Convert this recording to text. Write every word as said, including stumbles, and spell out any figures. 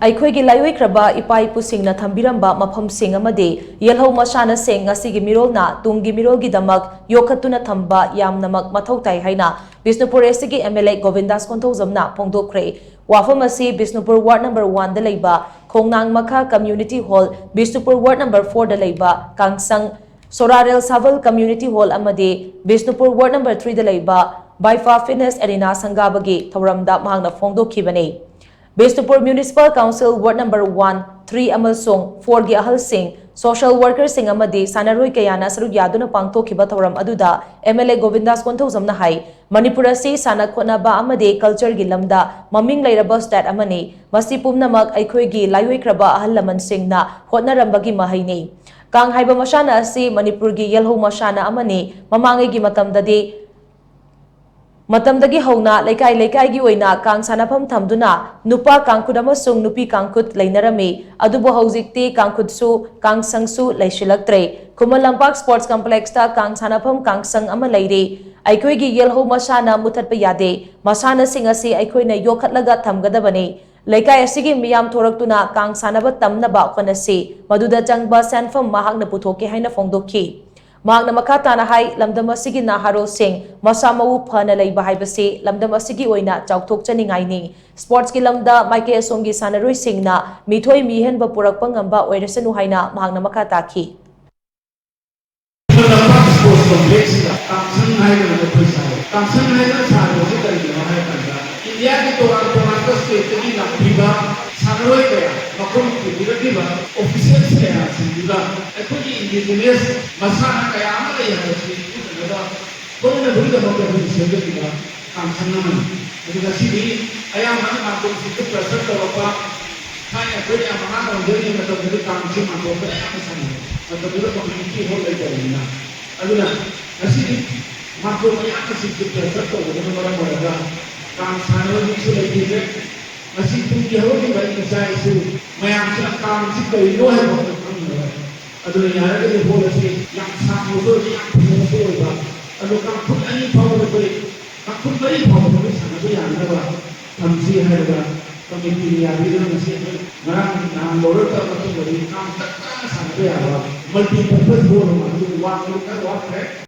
ꯑꯩꯈꯣꯏꯒꯤ ꯂꯥꯏꯑꯣꯏꯈ꯭ꯔꯕ ꯏꯄꯥ ꯏꯄꯨꯁꯤꯡꯅ ꯊꯝꯕꯤꯔꯝꯕ ꯃꯐꯝꯁꯤꯡ ꯑꯃꯗꯤ ꯌꯦꯜꯍꯧ ꯃꯁꯥꯟꯅꯁꯤꯡ ꯉꯁꯤꯒꯤ ꯃꯤꯔꯣꯜꯅ ꯇꯨꯡꯒꯤ ꯃꯤꯔꯣꯜꯒꯤꯗꯃꯛ ꯌꯣꯛꯈꯠꯇꯨꯅ ꯊꯝꯕ ꯌꯥꯝꯅꯃꯛ ꯃꯊꯧ ꯇꯥꯏ ꯍꯥꯏꯅ ꯕꯤꯁꯅꯨꯄꯨꯔ ꯑꯦꯁ ꯁꯤꯒꯤ ꯑꯦꯝ ꯑꯦꯜ ꯑꯦ ꯒꯣꯕꯤꯟꯗꯥꯁ ꯀꯣꯟꯊꯧꯖꯝꯅ ꯐꯣꯡꯗꯣꯛꯈ꯭ꯔꯦ꯫ ꯋꯥꯐꯝ ꯑꯁꯤ ꯕꯤꯁꯅꯨꯄꯨꯔ ꯋꯥꯔꯗ ꯅꯝꯕꯔ ꯋꯥꯟꯗ ꯂꯩꯕ ꯈꯣꯡꯅꯥꯡ Makha community hall, Bishnupur ward number ꯐꯣꯔꯗ ꯂꯩꯕ ꯀꯥꯡꯁꯪ ꯁꯣꯔꯥꯔꯦꯜ ꯁꯥꯕꯜ ꯀꯝꯌꯨꯅꯤꯇꯤ ꯍꯣꯜ ꯑꯃꯗꯤ ꯕꯤꯁꯅꯨꯄꯨꯔ ꯋꯥꯔꯗ ꯅꯝꯕꯔ ꯊ꯭ꯔꯤꯗ ꯂꯩꯕ ꯕꯥꯏꯐꯥ ꯐꯤꯠꯅꯦꯁ ꯑꯦꯔꯤꯅꯥ ꯁꯪꯒꯥꯕꯒꯤ ꯊꯧꯔꯝꯗ ꯃꯍꯥꯛꯅ ꯐꯣꯡꯗꯣꯛꯈꯤꯕꯅꯤ꯫ Bishnupur municipal council ward number one, three ꯑꯃꯁꯨꯡ ꯐꯣꯔꯒꯤ ꯑꯍꯜꯁꯤꯡ, ꯁꯣꯁꯤꯌꯦꯜ ꯋꯥꯔꯀꯔꯁꯤꯡ ꯑꯃꯗꯤ ꯁꯥꯟꯅꯔꯣꯏ ꯀꯌꯥꯅ ꯁꯔꯨꯛ ꯌꯥꯗꯨꯅ ꯄꯥꯡꯊꯣꯛꯈꯤꯕ ꯊꯧꯔꯝ ꯑꯗꯨꯗ ꯑꯦꯝ ꯑꯦꯜ ꯑꯦ ꯒꯣꯕꯤꯟꯗꯥꯁ ꯀꯣꯟꯊꯧꯖꯝꯅ ꯍꯥꯏ, ꯃꯅꯤꯄꯨꯔ ꯑꯁꯤ ꯁꯥꯟꯅ ꯈꯣꯠꯅꯕ ꯑꯃꯗꯤ ꯀꯜꯆꯔꯒꯤ ꯂꯝꯗ ꯃꯃꯤꯡ ꯂꯩꯔꯕ ꯁ꯭ꯇꯦꯠ ꯑꯃꯅꯤ꯫ ꯃꯁꯤ ꯄꯨꯝꯅꯃꯛ ꯑꯩꯈꯣꯏꯒꯤ ꯂꯥꯏꯑꯣꯏꯈ꯭ꯔꯕ ꯑꯍꯜ ꯂꯃꯟꯁꯤꯡꯅ ꯍꯣꯠꯅꯔꯝꯕꯒꯤ ꯃꯍꯩꯅꯤ꯫ ꯀꯥꯡ ꯍꯥꯏꯕ ꯃꯁꯥꯟꯅ ꯑꯁꯤ ꯃꯅꯤꯄꯨꯔꯒꯤ ꯌꯦꯜꯍꯧ ꯃꯁꯥꯟꯅ ꯑꯃꯅꯤ꯫ ꯃꯃꯥꯡꯉꯩꯒꯤ ꯃꯇꯝꯗꯗꯤ ꯃꯇꯝꯗꯒꯤ ꯍꯧꯅ ꯂꯩꯀꯥꯏ ꯂꯩꯀꯥꯏꯒꯤ ꯑꯣꯏꯅ ꯀꯥꯡ ꯁꯥꯟꯅꯐꯝ ꯊꯝꯗꯨꯅ ꯅꯨꯄꯥ ꯀꯥꯡꯈꯨꯠ ꯑꯃꯁꯨꯡ ꯅꯨꯄꯤ ꯀꯥꯡꯈꯨꯠ ꯂꯩꯅꯔꯝꯃꯤ꯫ ꯑꯗꯨꯕꯨ ꯍꯧꯖꯤꯛꯇꯤ ꯀꯥꯡꯈꯨꯠꯁꯨ ꯀꯥꯡꯁꯪꯁꯨ ꯂꯩꯁꯤꯜꯂꯛꯇ꯭ꯔꯦ꯫ ꯈꯨꯃꯟ ꯂꯝꯄꯥꯛ ꯁ꯭ꯄꯣꯔꯠꯁ ꯀꯝꯄ꯭ꯂꯦꯛꯁꯇ ꯀꯥꯡ ꯁꯥꯟꯅꯐꯝ ꯀꯥꯡꯁꯪ ꯑꯃ ꯂꯩꯔꯤ꯫ ꯑꯩꯈꯣꯏꯒꯤ ꯌꯦꯜꯍꯧ ꯃꯁꯥꯟꯅ ꯃꯨꯊꯠꯄ ꯌꯥꯗꯦ꯫ ꯃꯁꯥꯟꯅꯁꯤꯡ ꯑꯁꯤ ꯑꯩꯈꯣꯏꯅ ꯌꯣꯛꯈꯠꯂꯒ ꯊꯝꯒꯗꯕꯅꯤ꯫ ꯂꯩꯀꯥꯏ ꯑꯁꯤꯒꯤ ꯃꯤꯌꯥꯝ ꯊꯣꯔꯛꯇꯨꯅ ꯀꯥꯡ ꯁꯥꯟꯅꯕ ꯇꯝꯅꯕ ꯍꯣꯠꯅꯁꯤ꯫ ꯃꯗꯨꯗ ꯆꯪꯕ ꯁꯦꯟꯐꯝ ꯃꯍꯥꯛꯅ ꯄꯨꯊꯣꯛꯀꯦ ꯍꯥꯏꯅ ꯐꯣꯡꯗꯣꯛꯈꯤ꯫ ꯃꯍꯥꯛꯅ ꯃꯈꯥ ꯇꯥꯅ ꯍꯥꯏ, ꯂꯝꯗꯝ ꯑꯁꯤꯒꯤ ꯅꯍꯥꯔꯣꯜꯁꯤꯡ ꯃꯁꯥ ꯃꯎ ꯐꯅ ꯂꯩꯕ ꯍꯥꯏꯕꯁꯤ ꯂꯝꯗꯝ ꯑꯁꯤꯒꯤ ꯑꯣꯏꯅ ꯆꯥꯎꯊꯣꯛꯆꯅꯤꯡꯉꯥꯏꯅꯤ꯫ ꯁ꯭ꯄꯣꯔꯠꯁꯀꯤ ꯂꯝꯗ ꯃꯥꯏꯀꯩ ꯑꯁꯣꯝꯒꯤ ꯁꯥꯟꯅꯔꯣꯏꯁꯤꯡꯅ ꯃꯤꯊꯣꯏ ꯃꯤꯍꯦꯟꯕ ꯄꯨꯔꯛꯄ ꯉꯝꯕ ꯑꯣꯏꯔꯁꯅꯨ ꯍꯥꯏꯅ ꯃꯍꯥꯛꯅ ꯃꯈꯥ ꯇꯥꯈꯤ꯫ ꯂꯝꯄꯥꯛ ꯁ꯭ꯄꯣꯔꯠꯁ ꯀꯝꯄ꯭ꯂꯦꯛꯁꯁꯤꯗ ꯀꯥꯡꯁꯪ ꯍꯥꯏꯗꯅ ꯑꯩꯈꯣꯏ ꯁꯥꯔꯦ꯫ ꯀꯥꯡꯁꯪ ꯍꯥꯏꯗꯅ ꯁꯥꯔꯤꯕꯁꯤ ꯀꯔꯤꯒꯤꯅꯣ ꯍꯥꯏꯔ ꯀꯥꯟꯗ, ꯏꯟꯗꯤꯌꯥꯒꯤ ꯇꯣꯉꯥꯟ ꯇꯣꯉꯥꯟꯕ ꯁ꯭ꯇꯦꯠꯇꯒꯤ ꯂꯥꯛꯄꯤꯕ ꯁꯥꯟꯅꯔꯣꯏ ꯀꯌꯥ, ꯃꯈꯣꯏꯅ ꯄꯨꯕꯤꯔꯛꯂꯤꯕ ꯑꯣꯐꯤꯁꯤꯌꯦꯜꯁ ꯀꯌꯥꯁꯤꯡꯗꯨꯗ ꯑꯩꯈꯣꯏꯒꯤ ꯏꯟꯗꯤꯖꯤꯅꯁ ꯃꯁꯥꯟꯅ ꯀꯌꯥ ꯑꯃ ꯂꯩ ꯍꯥꯏꯕꯁꯤ ꯎꯠꯅꯅꯕ ꯂꯣꯏꯅꯕꯒꯤꯗꯃꯛꯇ ꯑꯩꯈꯣꯏꯅ ꯁꯦꯝꯒꯠꯈꯤꯕ ꯀꯥꯡꯁꯪ ꯑꯃꯅꯤ꯫ ꯑꯗꯨ ꯉꯁꯤꯗꯤ ꯑꯌꯥꯝꯕꯅ ꯃꯥꯡꯒꯣꯜꯁꯤꯡꯗ ꯄ꯭ꯂꯥꯁꯇꯔ ꯇꯧꯔꯛꯄ, ꯊꯥꯏꯅ ꯑꯩꯈꯣꯏꯅ ꯌꯥꯝ ꯑꯉꯥꯡ ꯑꯣꯏꯔꯤꯉꯩ ꯃꯇꯝꯗꯗꯤ ꯀꯥꯡꯁꯦ ꯃꯥꯡꯒꯣꯜꯗ ꯑꯌꯥꯝꯕ ꯁꯥꯟꯅꯩ꯫ ꯃꯇꯝꯗꯨꯗ ꯀꯝꯃ꯭ꯌꯨꯅꯤꯇꯤ ꯍꯣꯜ ꯂꯩꯇꯕꯅꯤꯅ꯫ ꯑꯗꯨꯅ ꯉꯁꯤꯗꯤ ꯃꯥꯡꯒꯣꯜ ꯃꯌꯥꯝ ꯑꯁꯤ ꯄ꯭ꯂꯥꯁꯇꯔ ꯇꯧꯕꯗꯨꯅ ꯃꯔꯝ ꯑꯣꯏꯔꯒ ꯀꯥꯡ ꯁꯥꯟꯅꯕ ꯃꯤꯁꯨ ꯂꯩꯈꯤꯗ꯭ꯔꯦ꯫ ꯉꯁꯤ ꯇꯨꯡꯒꯤ ꯍꯧꯔꯛꯂꯤꯕ ꯏꯆꯥ ꯏꯁꯨ ꯃꯌꯥꯝꯁꯤꯅ ꯀꯥꯡꯁꯤ ꯀꯔꯤꯅꯣ ꯍꯥꯏꯕ ꯑꯃ ꯈꯪꯉꯔꯣꯏ꯫ ꯑꯗꯨꯅ ꯌꯥꯔꯒꯗꯤ ꯍꯣꯜ ꯑꯁꯤ ꯌꯥꯝ ꯁꯥꯡꯕꯁꯨ ꯑꯣꯏꯕ, ꯌꯥꯝ ꯐꯖꯕꯁꯨ ꯑꯣꯏꯕ, ꯑꯗꯣ ꯀꯥꯡꯈꯨꯠ ꯑꯅꯤ ꯐꯥꯎꯕꯗ ꯑꯩꯈꯣꯏ, ꯀꯥꯡꯈꯨꯠ ꯃꯔꯤ ꯐꯥꯎꯕꯗ ꯑꯩꯈꯣꯏ ꯁꯥꯟꯅꯕ ꯌꯥꯅꯕ ꯊꯝꯁꯤ ꯍꯥꯏꯔꯒ ꯃꯤꯇꯤꯡ ꯌꯥꯕꯤꯗꯨꯅ ꯉꯁꯤ ꯑꯩꯈꯣꯏ ꯉꯔꯥꯡ ꯅꯍꯥꯟ ꯂꯧꯔꯛꯇꯕ ꯃꯇꯨꯡꯗꯗꯤ ꯌꯥꯝ ꯇꯞ ꯇꯞꯅ ꯁꯥꯟꯅꯕ ꯌꯥꯕ multi purpose hall ꯑꯃ ꯑꯗꯨ ꯋꯥꯡꯕꯗꯤ ꯈꯔ ꯋꯥꯠꯈ꯭ꯔꯦ꯫